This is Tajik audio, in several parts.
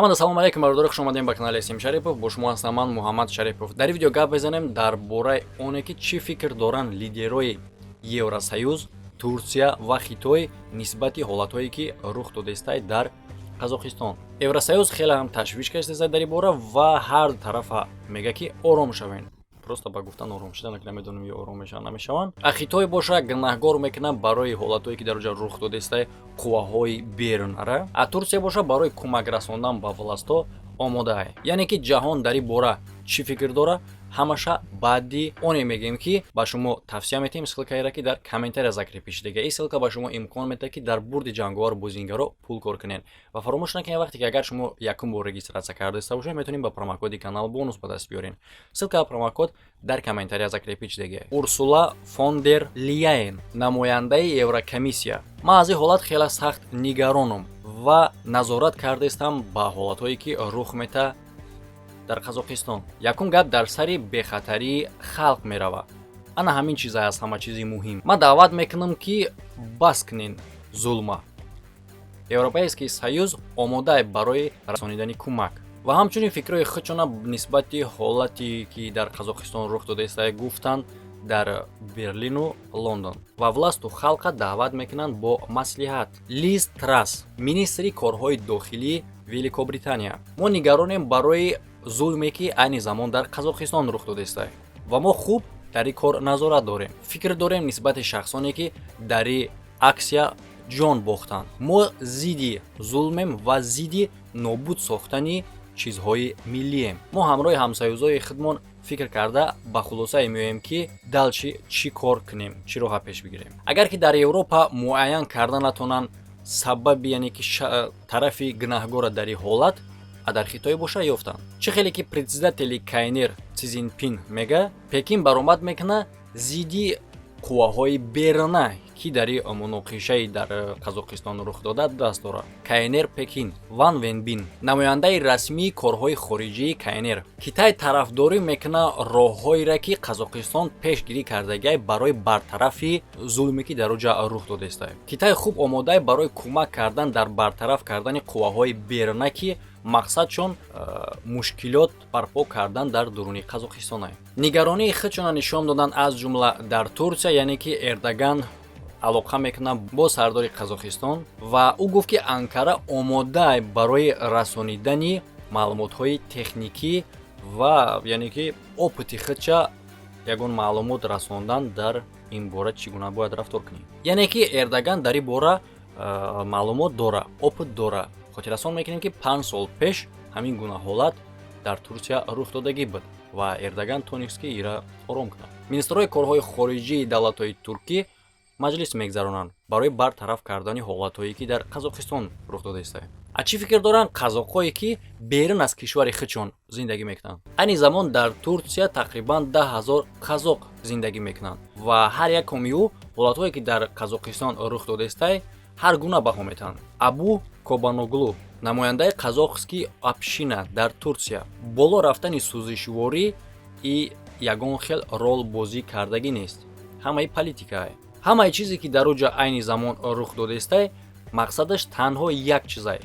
Ҳамада салом алейкум, бародаро, хуш омадем ба канали Сим Шарипов. Бо шумо ҳастам ман, Муҳаммад Шарипов. Дар ин видео гап мезанем дар бораи оне, ки чӣ фикр доранд лидерои Евросоюз, Турсия ва Хитой нисбати ҳолатҳое, ки рух додаистай дар Қазоқистон. Евросоюз хеле ҳам ташвиш кашидааст дар ин бора ва ҳар тарафа мега, ки ором шавед. Просто ба гуфтан ором шудан, ки намедонем, ё ором мешаванд, намешаванд. А Хитой боша, гунаҳгор мекунад барои ҳолатҳое, ки дар оҷа рух додаистай, қувваҳои берунара. А Турсия боша, барои кӯмак расондан ба властҳо омодаа. Яъне ки ҷаҳон дар ин бора чӣ фикр дора, ҳамаша баъди оне мегӯем, ки ба шумо тавсия метиҳем ссылкаеро, ки дар комментария закрепить шудага. Ин ссылка ба шумо имкон медиҳад, ки дар бурди ҷанговару бозингаро пул кор кунед. Ва фаромӯш накунед, вақте ки агар шумо якум бор регистрация кардаиста бошед, метавонед ба промокоди канал бонус ба даст биёред. Ссылка ба промокод дар комментария закрепить шудага. Урсула фон дер Лияен, намояндаи Еврокомиссия: «Ман аз ин ҳолат хеле сахт нигаронам ва назорат кардаистам ба ҳолатҳое, ки рух метаҳад дар Қазоқистон. Якум гап дар сари бехатарии халқ меравад. Ана ҳамин чиза аз ҳама чизи муҳим. Ман даъват мекунам, ки бас кунен зулма. Европейский союз омода барои расонидани кӯмак». Ва ҳамчунин фикрҳои худшона нисбати ҳолате, ки дар Қазоқистон рух додаиста, гуфтанд дар Берлину Лондон ва власту халқа даъват мекунанд бо маслиҳат. Лиз Трасс, министри корҳои дохилии Великобритания: «Мо нигаронем барои зулме, ки айни замон дар Қазоқистон рух додаиста, ва мо хуб дар ин кор назорат дорем. Фикр дорем нисбати шахсоне, ки дар ин аксия ҷон бохтанд. Мо зидди зулмем ва зидди нобуд сохтани чизҳои миллием. Мо ҳамроҳи ҳамсоюзҳои худмон фикр карда, ба хулосае меоем, ки дальше чӣ кор кунем, чӣ роҳа пеш бигирем». Агар ки дар Европа муайян карда натонанд сабаби, яъне ки тарафи гунаҳгора дар ин ҳолат, а дар Хитой боша, ёфтанд. Чӣ хеле ки председатели КНР Си Цзиньпин мега, Пекин баромад мекуна зидди қувваҳои беруна, ки дар ин муноқишаи дар Қазоқистон рух дода даст дорад. КНР Пекин, Ван Венбин, намояндаи расмии корҳои хориҷии КНР: «Китай тарафдорӣ мекунад роҳҳоеро, ки Қазоқистон пешгирӣ кардагиай барои бартарафи зулме, ки дар оҷа рух додаиста. Китай хуб омодаи барои кӯмак кардан дар бартараф кардани қувваҳои беруна, ки мақсадшон мушкилот барпо кардан дар дуруни Қазоқистон». Нигаронии худшона нишон доданд, аз ҷумла дар Турсия, яъне ки Эрдоган алоқа мекунад бо сардори Қазоқистон ва ӯ гуфт, ки Анкара омода барои расонидани маълумотҳои техникӣ ва яъне ки опыти худша, ягон маълумот расондан дар ин бора, чӣ гуна бояд рафтор кунем. Яъне ки Эрдоган дар ин бора маълумот дора, опыт дора. Хотиррасон мекунем, ки 5 сол пеш ҳамин гуна ҳолат дар Турсия рух додагӣ буд ва Эрдоган тонист, ки ира ором кунад. Министрҳои корҳои хориҷии давлатҳои туркӣ маҷлис мегузаронанд барои бартараф кардани ҳолатҳое, ки дар Қазоқистон рух додаиста. А чӣ фикр доранд қазоқҳое, ки берун аз кишвари худшон зиндагӣ мекунанд? Айни замон дар Турсия тақрибан 10 000 қазоқ зиндагӣ мекунанд ва ҳар якуми ӯ ҳолатҳое, ки дар Қазоқистон рух додаистай, ҳар гуна баҳо метаҳанд. Абу Кобаноглу, намояндаи қазоқский община дар Турсия: «Боло рафтани сӯзишворӣ и ягон хел рол бозӣ кардагӣ нест. Ҳамаи политикае. Ҳамаи чизе, ки дар оҷа айни замон рух додаистай, мақсадаш танҳо як чизае: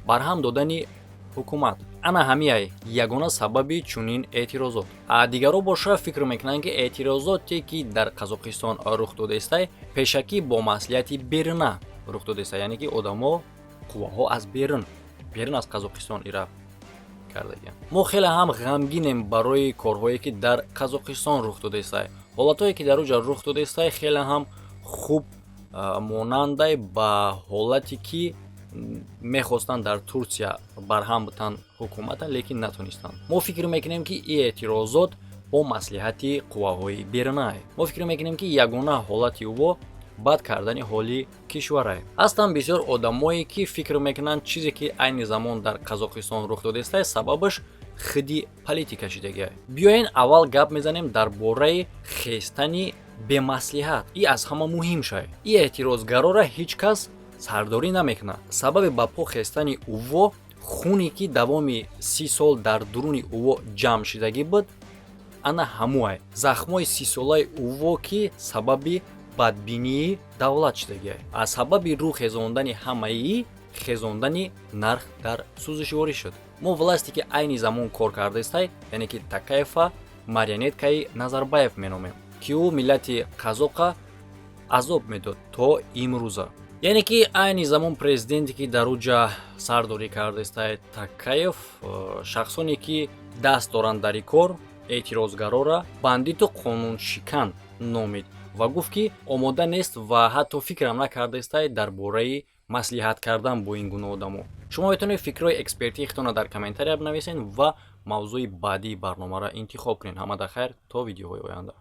барҳам додани ҳукумат. Ана ҳамияй ягона сабаби чунин эътирозот». А дигарҳо боша, фикр мекунанд, ки эътирозоте, ки дар Қазоқистон рух додаистай, пешакӣ бо маслиҳати беруна рух додаиста, яъне ки одамо, қувваҳо аз берун аз Қазоқистон ира кардагианд. «Мо хеле ҳам ғамгинем барои корҳое, ки дар Қазоқистон рух додаистай. Ҳолатҳое, ки дар оҷа рух додаистай, хеле ҳам хуб монандай ба ҳолате, ки мехостанд дар Турсия барҳам бутанд ҳукумата, лекин натонистанд. Мо фикр мекунем, ки ин эътирозот бо маслиҳати қувваҳои берунае. Мо фикр мекунем, ки ягона ҳолати ӯ бад кардани ҳоли кишварае. Ҳастанд бисёр одамое, ки фикр мекунанд, чизе, ки айни замон дар Қазоқистон рух додаистай, сабабаш хиди политика шидагиае». Биёен, аввал гап мезанем дар бораи хестани бемаслиҳат. И аз ҳама муҳим шай. И эътирозгарора ҳеҷ кас сардорӣ намекунад. Сабаби ба по хестани ӯво хуне, ки давоми 30 сол дар дуруни ӯво ҷамъ шидагӣ буд, ана ҳамуай захмҳои 30-солаи ӯво, ки сабаби бадбинии давлат шидагиай. Аз сабаби рӯ хезондани ҳамаи Хезондани нарх дар сӯзишворӣ шуд. Мо власте ки айни замон кор кардаистай, яъне ки Токаева, марионеткаи Назарбаев меномем, ки ӯ миллати қазоқа азоб медод то имрӯза. Яъне ки айни замон президенте, ки дар уҷа сардорӣ кардаистай, Токаев, шахсоне ки даст доранд дар ин кор, эътирозгарора бандиту қонуншикан номид ва гуфт, ки омода нест ва ҳатто фикрам накардаистай дар бораи маслиҳат кардан бо ин гуна одамо. Шумо метавонед фикрҳои экспертии худтонро дар комментария бинависед ва мавзӯи баъдии барномаро интихоб кунед. Ҳамада хайр, то видеоҳои оянда.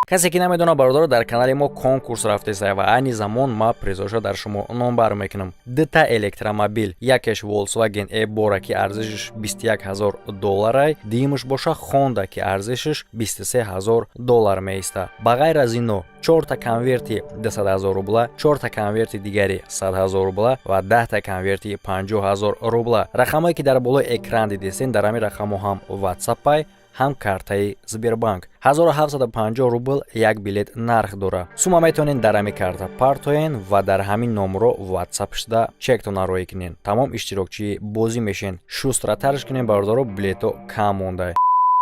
Касе ки намедонад, бародаро, дар канали мо конкурс рафтеста ва айни замон ма призоша дар шумо номбар мекунам: дута электромобил, якеш Volkswagen e-Bora, ки арзишаш 21 ҳазор долларай, дуюмаш боша Honda, ки арзишаш 23 ҳазор доллар меиста. Ба ғайр аз ино, чорта конверти 200 ҳазор рубла, чорта конверти дигари 100 ҳазор рубла ва 10-та конверти 50 ҳазор рубла. Рақамое ки дар болои экран дидистен, дар ҳамин рақамҳо ҳам Ватсапай, ҳам картаи Сбербанк. 1750 рубл як билет нарх дора. Сума метавонед дар ҳамин карта партоен ва дар ҳамин номро Ватсап шуда чектона роӣ кунед. Тамом, иштирокчии бозӣ мешен. Шустротарш кунем, бародаро, билето кам монда.